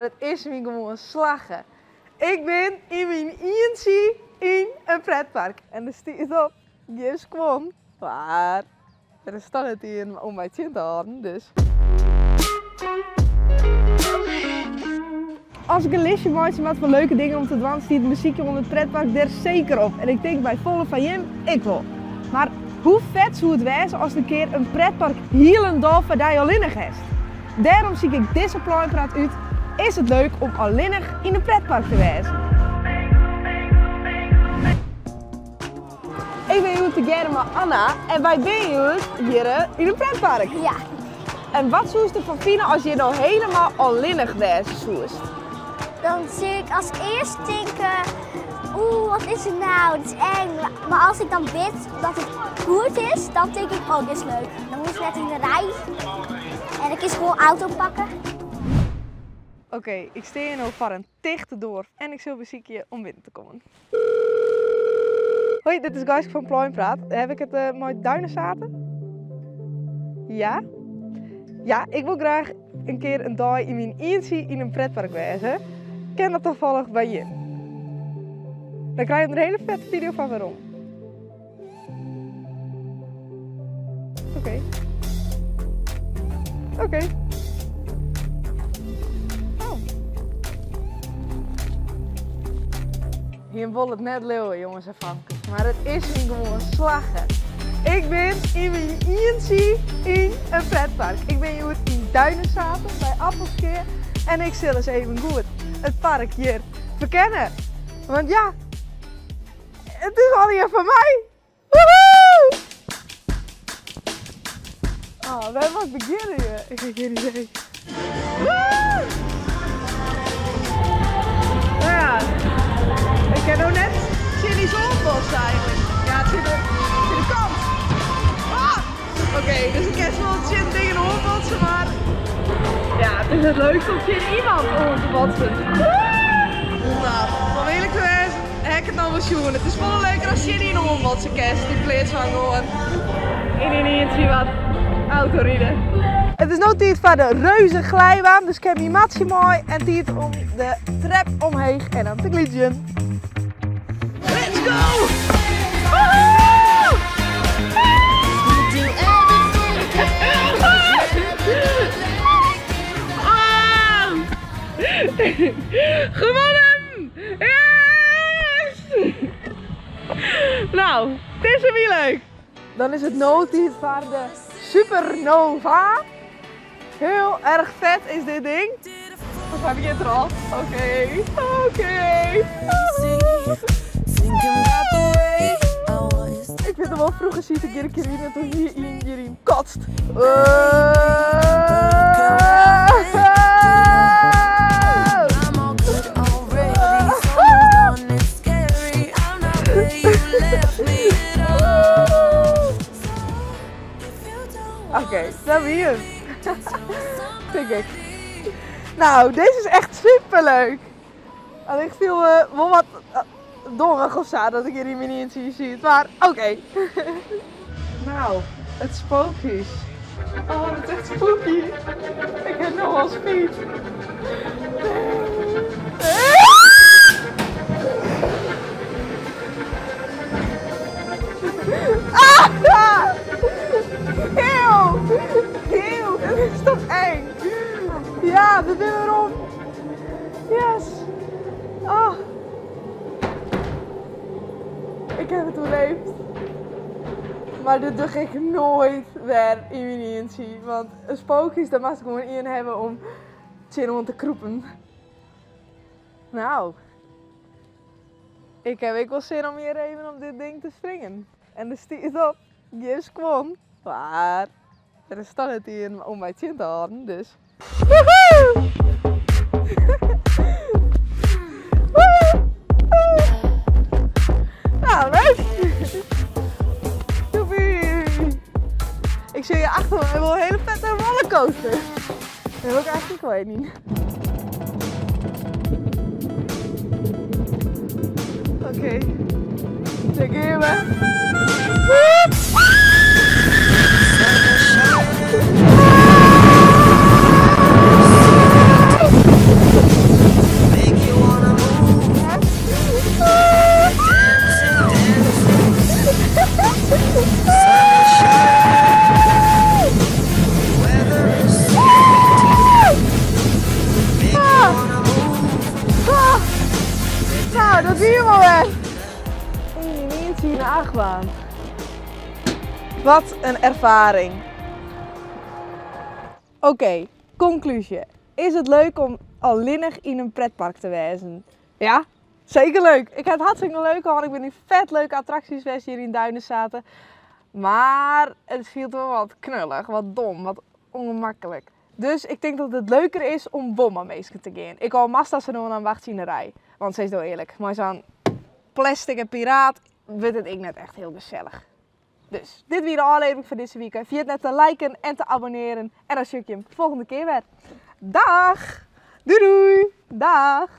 It is my gewoan slagge. Ik bin yn myn ientsje yn in pretpark. En der stiet op, gjin skuon. Mar der is toch net ien om my tsjin te hâlden, dus. As ik in listje meitsje moat fan leuke dingen om te dwaan, stiet in besykje oan it pretpark der seker op. En ik tink by folle fan jim ek wol. Mar hoe fet soe it wêze ast in kear in pretpark hielendal foar dy allinnich hast? Dêrom syk ik dizze Pleinpraat út, is it leuk om allinnich yn in pretpark te wêzen? Ik bin hjoed tegearre mei Anna en wy binne hjoed hjir yn in pretpark. Ja. En wat soest derfan fine as hjir no helemaal allinnich wêze soest? Dan sil ik as earst tinke, oeh, wat is it nou, dit is eng. Mar as ik dan wit dat it goed is, dan tink ik, oh, dit is leuk. Dan hoech ik net yn de rij en dan kinst gewoan auto pakke. Oké, ik stean hjir no foar in tichte doar en ik sil besykje om binnen te kommen. Hoi, dit is Geiske fan Pleinpraat. Heb ik it mei Duinenzathe? Ja? Ja, ik wol graach in kear in dei yn myn ientsje yn in pretpark wêze. Kin dat tafallich by jim? Dan krije je der in hiele fette video fan werom. Oké. Oké. Oh. Jim wolle it net leauwe, jonges en famkes, mar it is my gewoan slagge. Ik bin yn myn ientsje yn in pretpark. Ik bin hjoed yn Duinenzathe by Appelskea en ik sil ris even goed it park hjir ferkenne. Want ja, it is allegear foar my. Woehoe! Oh, wêr moat ik begjinne hjir? Ik ha gjin idee. Woe! Nou ja, ik kin no net tsjin dy sânbos eigentlik. Ja, tsjin de kant. Ah! Oké, dus ik kin wol tsjin dingen oanbotse, mar ja, it is it leukst om tsjin iemand oan te botsen. Nou, om earlik te wêzen, ha ik it no wol sjoen. It is folle leuker as tsjin ien oanbotse kinst yn pleats fan gewoan yn dyn ientsje wat autoride. It is no tiid foar de reuze glijbaan, dus ik ha myn matsje mei en tiid om de trep omheech en dan te glydzjen. Let's go! Woehoe! Ah! Gewonnen! Yes! Nou, it is wie leuk. Dan is it no tiid foar de Supernova. Heel erg vet is dit ding. Volgens mij begint er al. Oké, oké. Ik vind het wel vroeger ziet ik hier een keer in en toen hier in hierin kotst. Oké, dat wie hem. Denk ik. Nou, deze is echt super leuk. Alleen ik viel me wel wat domig of zo dat ik hier in mijn eentje zie. Maar oké. Nou, het spookhuis. Oh, het is echt spooky. Ik heb nog wel speed. Ah! Eeuw! Eeuw, dat is toch eng? Ja, we zijn erop. Yes! Oh. Ik heb het oerleefd. Maar dit doe ik nooit weer in mijn eentje. Want een spookhuis, daar mag ik gewoon in hebben om tsjin te kroepen. Nou, ik heb ook wel zin om hier even op dit ding te springen. En er stiet op, gjin skuon. Maar der is toch net ien om my tsjin te hâlden, dus. Woehoe! Nou, leuk! Joepie! Ik zie je achter me wel een hele vette rollercoaster. Dat wil ik eigenlijk wel niet. Oké, daar gaan we. Nou, dat wie 'm alwer. Yn myn ientsje yn de achtbaan. Wat in erfaring. Oké, konklúzje. Is it leuk om allinnich yn in pretpark te wêzen? Ja, seker leuk. Ik ha it hartstikke leuk hân. Ik bin yn fet leuke attraksjes west hjir yn Duinenzathe. Mar it fielt wol wat knullich, wat dom, wat ûngemaklik. Dus ik tink dat it leuker is om wol mei minsken te gean. Ek al moatst dan sa no en dan wachtsje yn de rij. Want sis no earlik, mei sa'n plastic piraat wurdt it ek net echt hiel gesellich. Dus, dit wie de ôflevering fan dizze wike. Ferjit net te liken en te abonnearjen. En dan sjoch ik jim folgjende kear wer. Dag! Doei doei! Dag!